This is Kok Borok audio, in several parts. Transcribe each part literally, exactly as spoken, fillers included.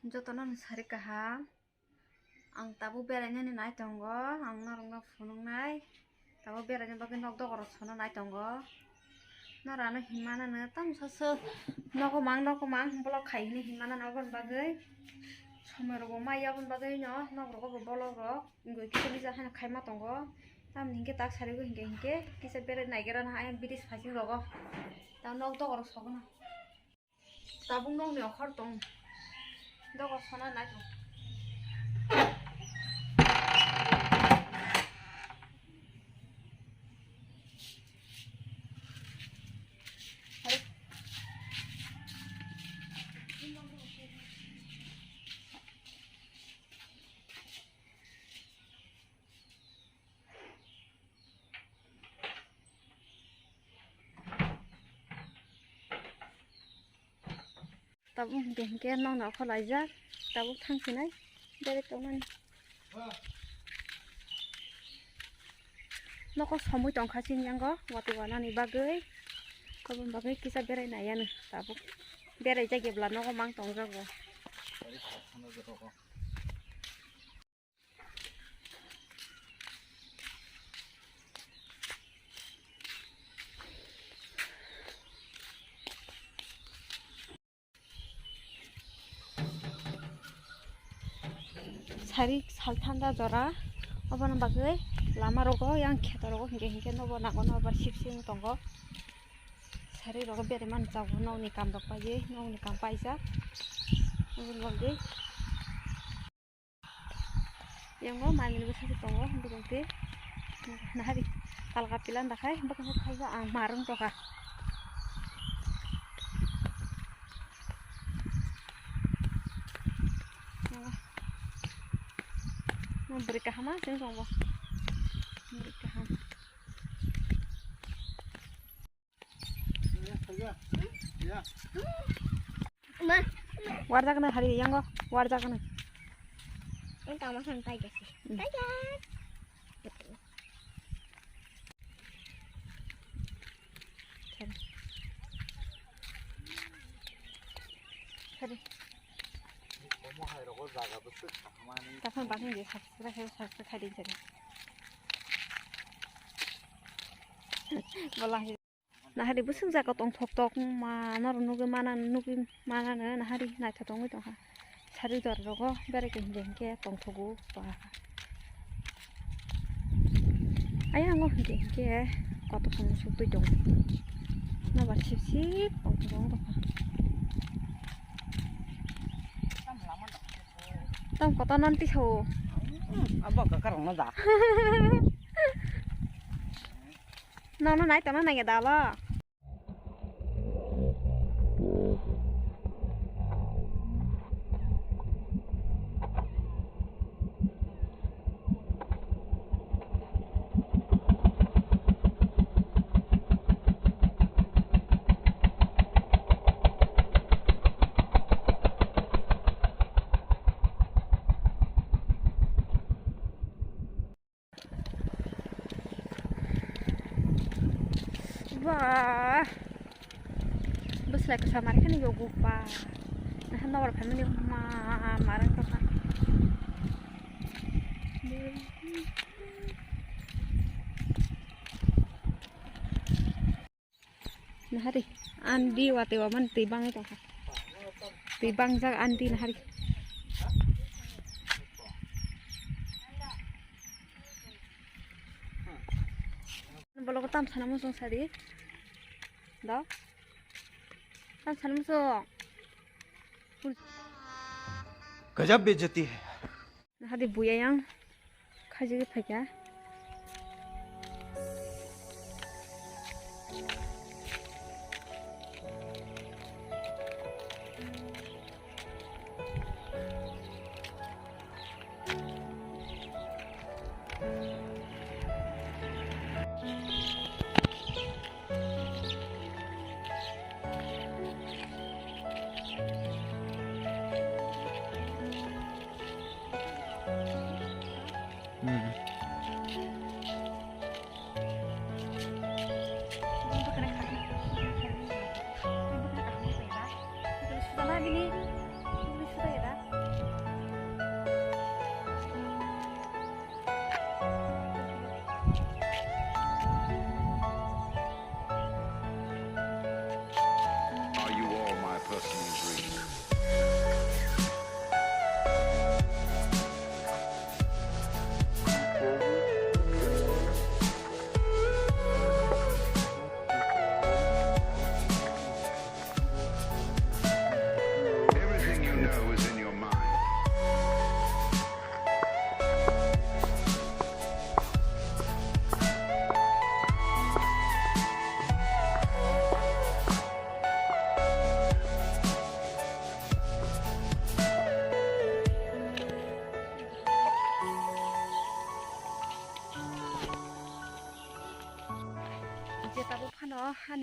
Jotono ni sari kaham. Ang tabuk berainani nai tongo, ang norokno phunuknai. Tabuk beraina bagwi nok dokorok sona nai tongo. Norano hinmana no tamo sasu nogo mang, nogo mang block khai hinwi hinmana no, oboni bagwi somoi rogo maya, oboni bagwi no nok rogo bo block rok wngwi kisa misa haino khaima tongo. Tamoni hinkhe tak sarigo hinkhe hinkhe kisa berai naigerana ayang bridge phasing rogo. Ta nok dokorok sogwno. Tabuk nokni okhor tong. Dogo sona nai tong. Tabuk hinkhe hinkhe nokni okhor laijak, tabuk thangsinai berek tongnani. Nokho somoi tongkha chini yango watwi wanani bagwi, oboni bagwi kisa berai nai ano tabuk. Berai jagya bwla nogo mang tongjago. Sari sal thanda jora, oboni bagwi lama rogo yang kheto rogo hinkhe hinkhe nobo nago nobar sip sip wng tongo. Sari rogo berai mani jago nokni kam rok paidi, nokni kam paijak, oboni bagwi. Yango manwi bwsa se tongo, bwrwngtwi nahari talka pila dakhai, bwkhakhe khaijak ang marwng tokha. Yango. Bwrwi kaham a chwng tongbo. Bwrwi kaham. Ma. Warjaknai hari yango, warjaknai. Ang tama san tai gasi. Hmm. Tai gas. Hari. Hari. Taphang bathang je subscribe, subscribe khai din sari. Bola hai. Nahari bwswk jaga tongthok tok ma norok nugwi mana, nugwi mana no nahari naithotok wngwi tongkha. Sari dor rogo berai khe hinkhe hinkhe tongthogo ba. Ayang o hinkhe hinkhe kotor song suk twi tongo. Nobar sip sip tongthogo wng tongkha. Tong kotor non tiso. Abo kakarang no da. Nono nai tongna nangya da lo. Ba. Bwslai kwsa mar kheno yogo ba. Naha nokbar family ma marang tongkha. Nahari, andi watwi wamani twi bangwi tongkha. Twi bangjak andi nahari. Bologo tam sana muchung sadi. Do. Tam sana muchung. Gajab bejati hai. Hadi buya yang khajigwi phaikha. Hmm.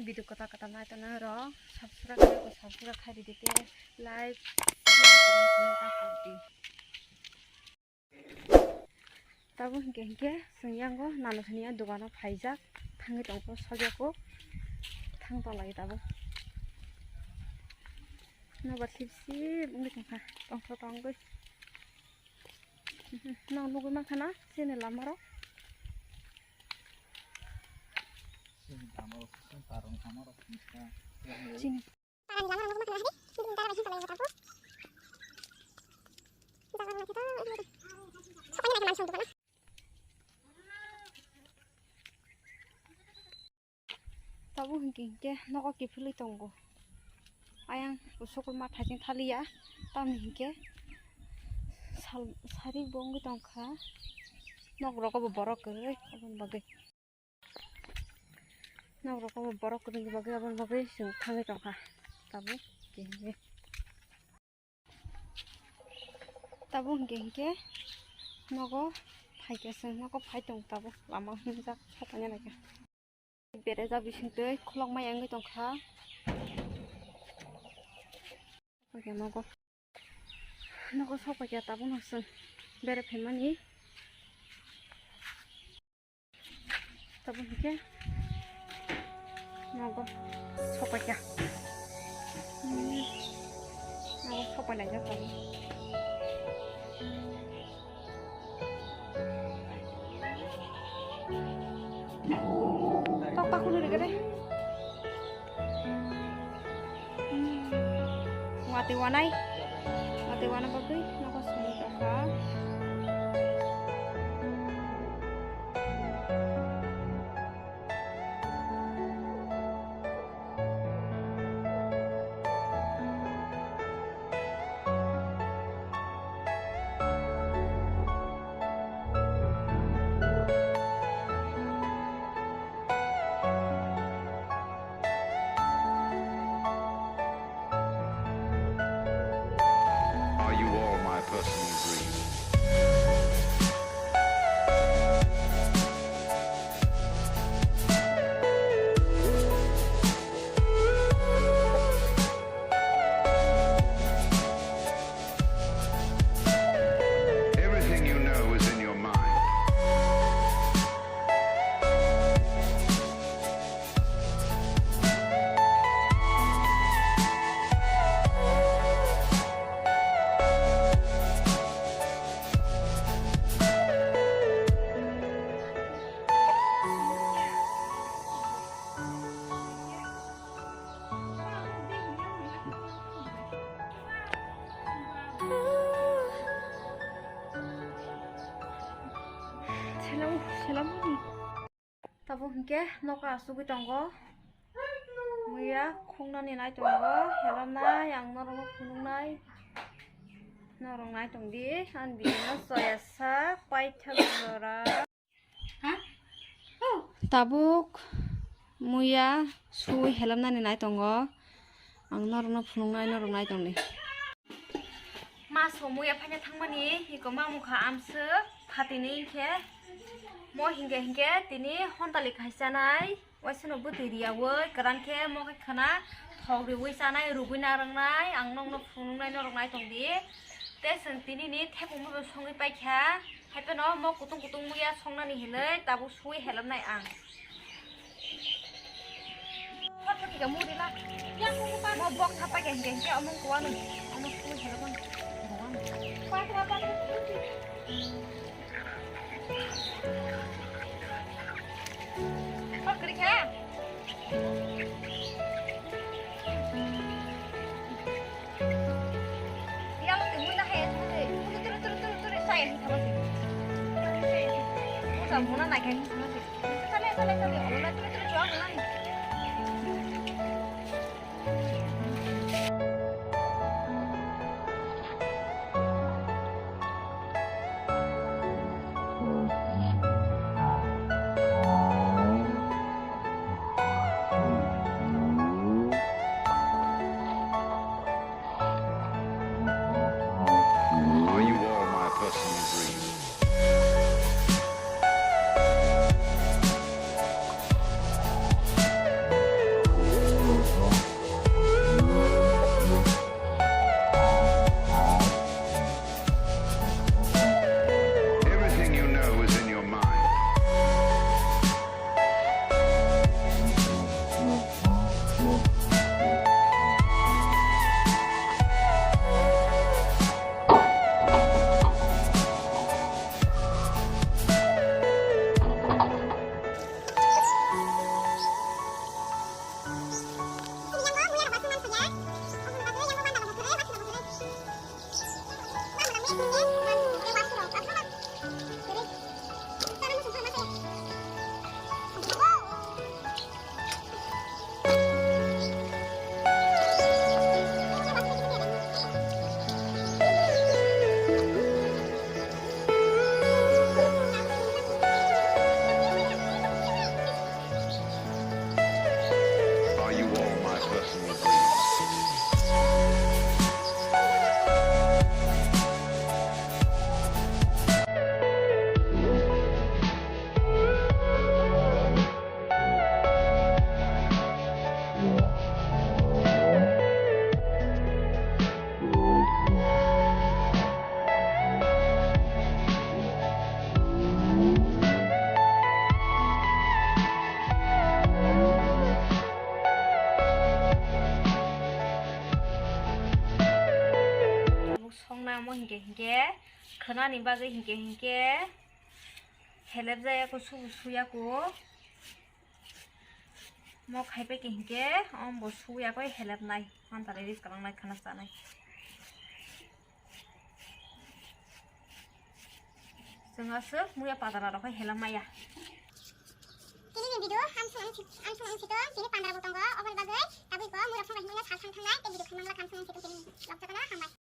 Video kwtal kwtal nai tongnai rok subscribe khaidi, subscribe khaidi, like, share, comment ta khaidi. Tabuk hinkhe hinkhe chwng yango nano thani dogano phaijak, thangwi tongkho, sojako thang tonglai tabuk. Nobar sip sip wngwi tongkha, tongtho tongwi. Nang nugwi mankha na chini lamarok? Chini. Tabuk hinkhe hinkhe nogo kiphilwi tongo. Ayang kusukur ma thaising thaliya, tamni hinkhe sal-, sari bo wngwi tongkha. Nok rogo bo borok kwrwi, aboni bagwi. Nok rogo bo borok kwrwini bagwi, aboni bagwi chwng thangwi tongkha. Tabuk hinkhe hinkhe, tabuk hinkhe hinkhe nogo phaikhe chwng nogo phai tong tabuk lama himjak sokphaina naikha. Berajak bisingtwi khulokma wngwi tongkha. Oke, nogo, nogo sokphaikha tabukno chwng bere phaimani. Tabuk hinkhe nogo sokphaikha. Hmm. Nogo sokphailaijak tabuk. Tok pakhulu rega de. Hmm. Watwi wanai. Watwi wana bagwi nogo songwi tongkha. Are you all my personal dream? Everything you know is in your mind. Selam, selam. Tabuk hinkhe nogo asugwi tongo. Muya khungnani nai tongo, helamnai, ang norokno phunuknai. Norok nai tongdi, ani bini no soya sak, paithak jora. Tabuk muya sui helamnani nai tongo. Ang norokno phunuknai, norok nai tongdi. Ma so muya phaina thangmani, iko ma mukha amswk phatini hinkhe. Mo hinkhe hinkhe tini hontali khai chanai. Waisano bwtwi riyaui kwran khe mo khe khwna thok riui chanai, rugui narwknai, ang nokno phunuknai, norok nai tongdi. Tei chwng tinini thepungmano songwi paikha, haiphano mo kutung kutung muya songnani hinwi tabuk sui helamnai ang. Mo bok thapai khe hinkhe hinkhe omo kuwano, omo sui helamnai. Are you all my personal dream? Namo hinkhe hinkhe khwnani bagwi hinkhe hinkhe helep jaya ko subu suya ko. Mo khaipai ke hinkhe om bo suya koi helep nai. Mantare ris kalang nai khana chanai. Chwng aswk muya padala rok hai helep maya. Tini ni video ham sung ang sito tini pandra bo tongo oboni bagwi tabui ko murok sung muya sal sang thangnai tei video khaimang la kam sung ang sito tini lok jagana hambai.